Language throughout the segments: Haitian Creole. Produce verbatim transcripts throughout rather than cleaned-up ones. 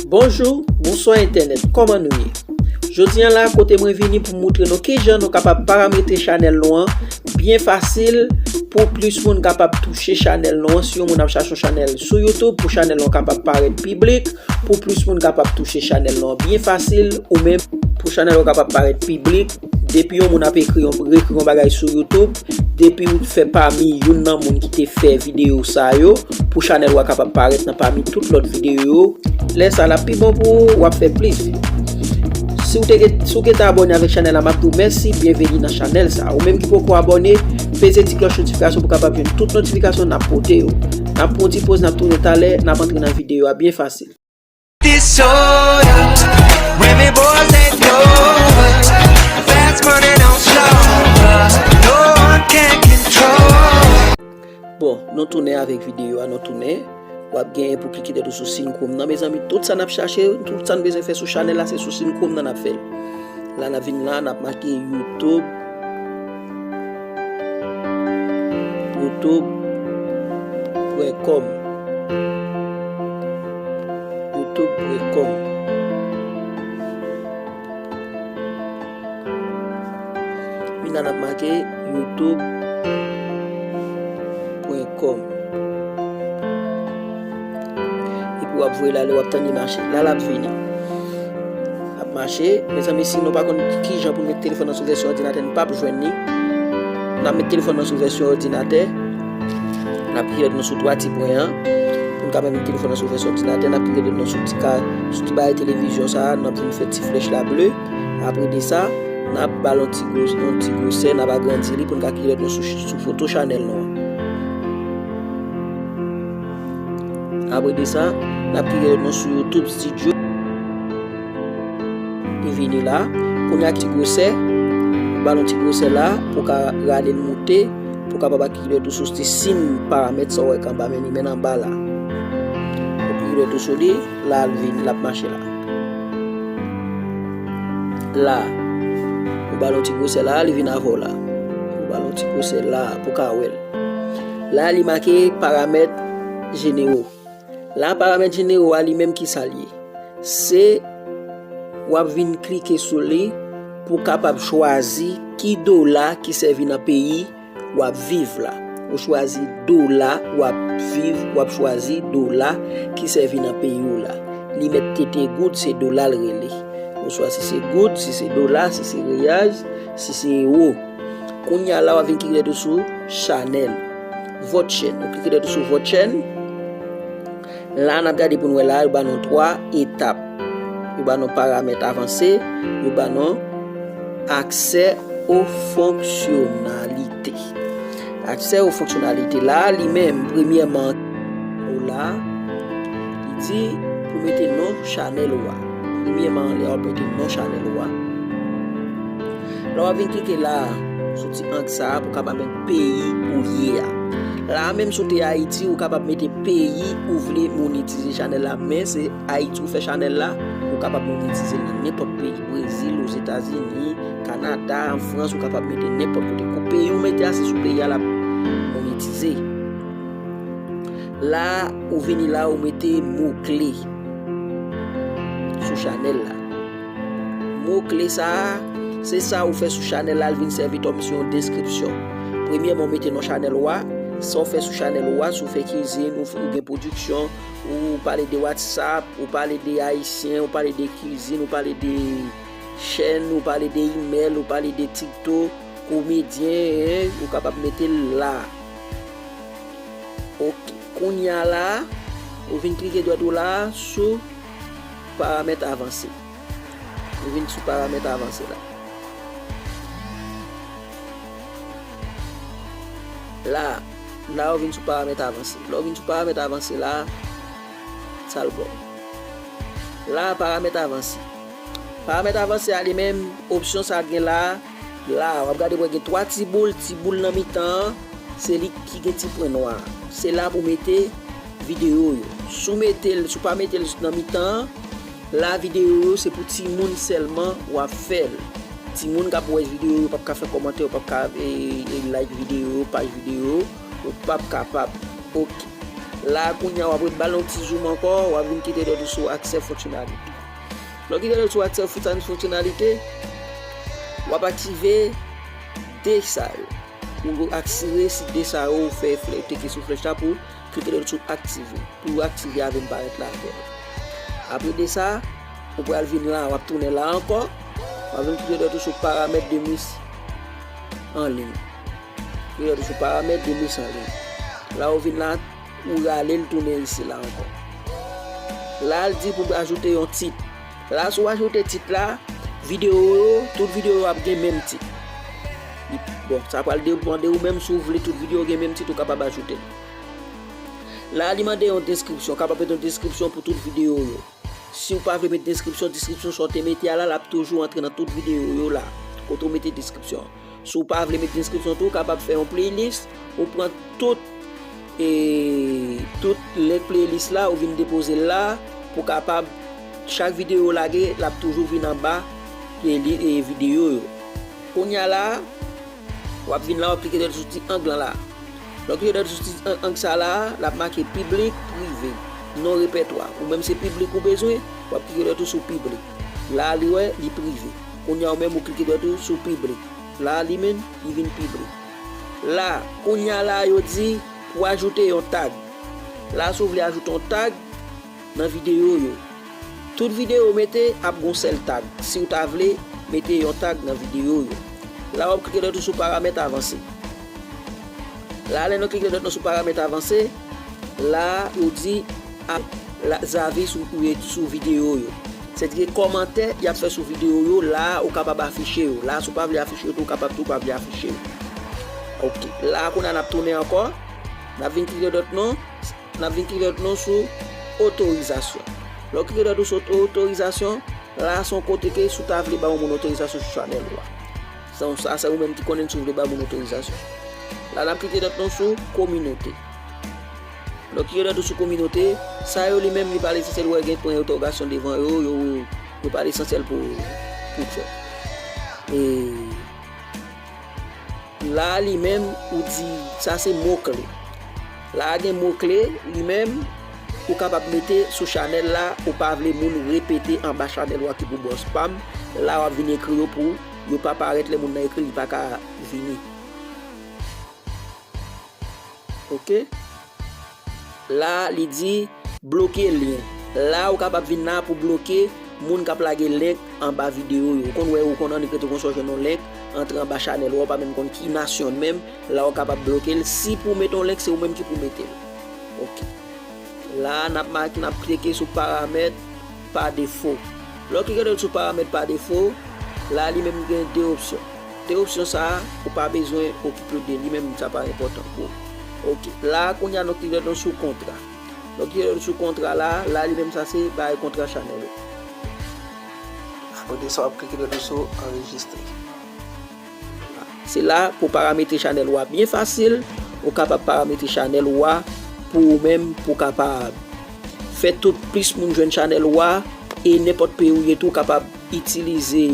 Bonjou, bonswa entènèt, kòman nou ye? Jodi a la, kote mwen vini pou moutre nou kijan nou kapab parametre chanèl nou an byen fasil pou plis moun kapab touche chanèl nou an. Si yon moun ap chache yon chanèl sou YouTube pou chanèl nou an kapab parèt piblik, pou plis moun kapab touche chanèl nou an byen fasil, ou menm pou chanèl ou kapab parèt piblik, depi yon moun ap ekri yon, ekri yon bagay sou YouTube, depi ou fè pami youn nan moun ki te fè videyo sa yo, pou chanèl ou a kapab parèt nan pami tout lòt videyo yo, lè sa l ap pi bon pou ou, w ap fè plis view. Si w te gen, si w gentan abòne avèk chanèl la, m ap di w mèsi, byenveni nan chanèl sa. Ou menm ki poko abòne, peze ti klòch notifikasyon pou w kapab jwenn tout notifikasyon n ap pote yo. N ap pran yon ti poz, n ap tounen talè, n ap antre nan videyo a byen fasil. Disorder. Women, boys, they know us. Fast money don't slow us. No one can control us. Bon, nou tounen avèk videyo a, nou tounen. W ap genyen pou klike tèt ou sou siy koum nan, mezanmi. Tout sa n ap chache, tout sa n bezwen fè sou chanèl la, se sou siy koum nan n ap fè l. La, n ap vin la, n ap make YouTube. YouTube pwen kòm. YouTube pwen kòm. Vin la, n ap make YouTube pwen kòm. Epi w ap voye l ale, w ap tann li mache. La, l ap vini. L ap mache. Mezanmi, si nou pa konn kijan pou n met telefòn nan sou vèsyon òdinatè, n p ap jwenn li. N ap met telefòn nan sou vèsyon òdinatè. N ap klike nou sou twa ti pwen an. Pou n ka met telefòn nan sou vèsyon òdinatè, n ap klike nou sou ti ka, sou ti bagay televizyon sa a, n ap vin fè ti flèch la ble. Apre de sa, n ap ba l yon ti gwo, yon ti gwosè, n ap agrandi li pou n ka klike nou sou, sou foto chanèl nou an. Apre de sa, n ap klike nou sou YouTube Studio. Li vini la. Kounye a ti gwosè, ba l yon ti gwosè la pou ka rale l moute, pou kapab akilè tou sou ti siy paramèt sa w wè k anba men li, men anba la. Ou klike tou sou li, la l vini, l ap mache la. La, ou ba l yon ti gwosè la, li vin avè w la. Ou ba l yon ti gwosè la pou ka wè l. La, li make paramèt jenero. La, paramèt jenero a li menm ki sa l ye? Se w ap vin klike sou li pou w kapab chwazi ki dola ki sèvi nan peyi w ap viv la. Ou chwazi dola w ap viv, w ap chwazi dola ki sèvi nan peyi w la. Li mèt tete goud, se dola l rele. Oswa si se goud, si se dola, si se reyaj, si se ewo. Kounye a la, w ap vin klike tou sou chanèl. Vòt chèn. Ou klike tou sou vòt chèn. La, n ap gade pou n wè la, yo ba nou twa etap. Yo ba nou paramèt avanse, yo ba nou aksè o fonksyonalite. Aksè o fonksyonalite la, li menm, premyèman, ou la, li di pou mete non chanèl ou a. Premyèman, lè w ap mete non chanèl ou a. Lè w ap vin klike la, sou ti ang sa a pou w kapab mete peyi ou ye a. La a menm, si w te Ayiti, ou kapab mete peyi ou vle monetize chanèl la, men se Ayiti ou fè chanèl la, ou kapab monetize l nan nenpòt peyi. Brezil, Ozetazini, Kanada, an Frans, ou kapab mete nenpòt kote. Kou peyi ou mete a, se sou peyi a l ap monetize. La, ou vini la, ou mete mo kle sou chanèl la. Mo kle sa a, se sa ou fè sou chanèl la, l vin sèvi kòmsi yon deskripsyon. Premyèman, ou mete non chanèl ou a, sa w fè sou chanèl ou a, si w fè kizin, ou, ou gen pwodiksyon, ou pale de WhatsApp, ou pale de ayisyen, ou pale de kizin, ou pale de chèn, ou pale de imèl, ou pale de TikTok, komedyen, ou kapab mete l la. Ok, kounye a la, ou vin klike dwèt ou la sou paramèt avanse. Ou vin sou paramèt avanse la. La, la ou vin sou paramèt avanse. Lè ou vin sou paramèt avanse la, sa l ba w. La, paramèt avanse. Paramèt avanse a li menm, opsyon sa gen la, la, w ap gade pou wè gen twa ti boul, ti boul nan mitan an, se li ki gen ti pwen nwa. Se la pou mete videyo yo. Si w mete l, si w pa mete l nan mitan an, la videyo yo se pou timoun sèlman w ap fè l. Timoun k ap wè videyo yo p ap ka fè kòmantè, yo p ap ka, e, e, like videyo yo, paj videyo yo, yo p ap kapab. Ok. La kounye a w ap ret ba l yon ti zoom ankò, w ap vin kite dwèt ou sou aksè fonksyonalite. Lè w kite dwèt ou sou aksè fonksyonalite, w ap aktive de sa yo. Ou asire si de sa yo ou fè flè-, ou klike sou flèch la pou klike dwèt ou sou aktive. Pou aktive a vin parèt la avè l. Apre de sa, ou pral vin la, w ap tounen la ankò. W ap vin klike dwèt ou sou paramèt de mis an liy. Klike dwèt ou sou paramèt de mis an liy. La ou vin la, ou rale l tounen isi la ankò. La l di pou ajoute yon tit. La si w ajoute tit la, videyo yo, tout videyo yo ap gen menm tit. Li, bon, sa pral depann de ou menm si w vle tout videyo gen menm tit ou kapab ajoute l. La li mande yon deskripsyon, w kapab met yon deskripsyon pou tout videyo yo. Si w pa vle met deskripsyon, deskripsyon sa w te mete a la, l ap toujou antre nan tout videyo yo la, kote w mete deskripsyon an. Si w pa vle met deskripsyon tou, w kapab fè yon playlist, ou pran tout, e, tout link playlist la, ou vin depoze l la, pou kapab, chak videyo w lage, l ap toujou vin anba playli-, e, videyo yo. Kounye a la, w ap vin la, w ap klike dwèt sou ti ang lan la. Lè w klike dwèt sou ti ang, ang sa la, l ap make piblik, prive, non repètwa. Ou menm se piblik ou bezwen, w ap klike dwèt ou sou piblik. La li wè, li prive. Kounye a ou menm ou klike dwèt ou sou piblik. La li menm, li vin piblik. La, kounye a la yo di pou ajoute yon tag. La si w vle ajoute yon tag nan videyo yo. Tout videyo w mete ap gon sèl tag. Si w ta vle mete yon tag nan videyo yo. La w ap klike dwèt ou sou paramèt avanse. La lè nou klike dwèt nou sou paramèt avanse, la yo di a, la, zavi sou, sou videyo yo. Sètadi kòmantè y ap fè sou videyo yo, la ou kapab afiche yo. La si w pa vle afiche yo tou, ou kapab tou pa vle afiche yo. Ok. La kounye a n ap tounen ankò. N ap vin klike dwèt nou. N ap vin klike dwèt nou sou otorizasyon. Lè w klike dwèt ou sou otorizasyon, la se yon kote ke si w ta vle ba yon moun otorizasyon sou chanèl ou a. Sa, sa se ou menm ki konnen si w vle ba moun otorizasyon. La n ap klike dwèt nou sou kominote. Lè w klike dwèt ou sou kominote, sa yo li menm li pa lesansyèl, ou wè gen pwen entèwogasyon devan yo, yo, yo pa lesansyèl pou, pou fè. E la li menm ou di sa se mo kle. La gen mo kle li menm ou kapab mete sou chanèl la ou pa vle moun repete anba chanèl ou a ki pou bòs pa m. La w ap vin ekri yo pou yo pa parèt, lè moun nan ekri li pa ka vini. Ok. La li di bloke lyen. La ou kapab vin la pou bloke moun k ap lage link anba videyo yo. Ou konn wè, ou konn annik rete konsa w jwenn yon link antre anba chanèl ou a, ou pa menm konn ki nasyon l menm, la ou kapab bloke l. Si pou w mete yon link, se ou menm ki pou mete l. Ok. La n ap make, n ap klike sou paramèt pa defo. Lè w klike sou paramèt pa defo, la li menm gen de opsyon. De opsyon sa a, ou pa bezwen okipe de li menm, sa pa enpòtan pou ou. Ok. La kounye a nou klike sou kontra. Donk, yo sou kontra la, la li menm sa se bay kontra chanèl ou. Apre de sa, w ap klike dwèt ou sou anrejistre. Se la pou parametre chanèl ou a byen fasil. Ou kapab parametre chanèl ou a pou ou menm, pou kapab fè tout plis moun jwenn chanèl ou a. E nenpòt peyi ou ye tou, ou kapab itilize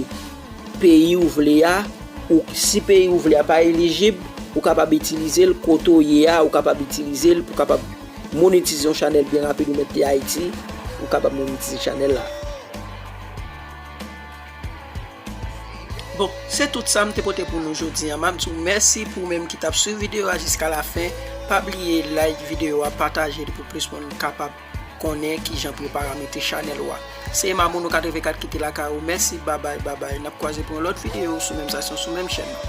peyi ou vle a. Ou, si peyi ou vle a pa elijib, ou kapab itilize l kote w ye a, ou kapab itilize l pou kapab monetize yon chanèl byen rapid, ou mèt te Ayiti, ou kapab monetize chanèl la. Bon, se tout sa m te pote pou nou jodi a. M ap di w mèsi pou ou menm ki t ap swiv videyo a jiska lafen. Pa bliye like videyo a, pataje li pou plis moun kapab konnen kijan pou yo parametre chanèl ou a. Se Mamoun ou katrevenkat ki te lakay ou. Mèsi, babay, babay. N ap kwaze pou yon lòt videyo sou menm stasyon, sou menm chèn nan.